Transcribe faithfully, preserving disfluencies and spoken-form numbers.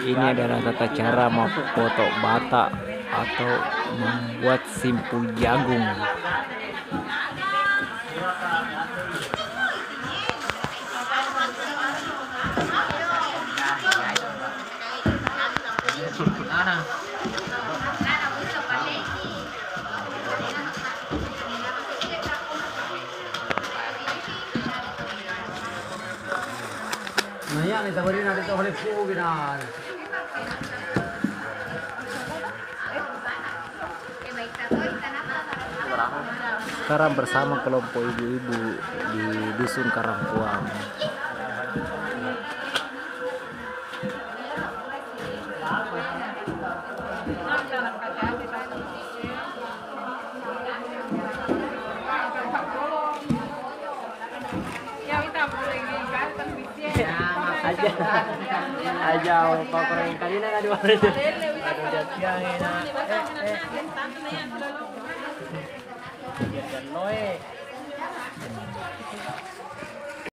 Ini adalah tata cara memotong bata atau membuat simpul jagung. Nah, iya, nih, tabarina, ada tahu, boleh, full, gitu. Sekarang bersama kelompok ibu-ibu di Dusun Karangkuang. Aja, aja, apa kurang kali na kadu ada. Aduh, dia tiang enak. Eh, eh. Dia loe.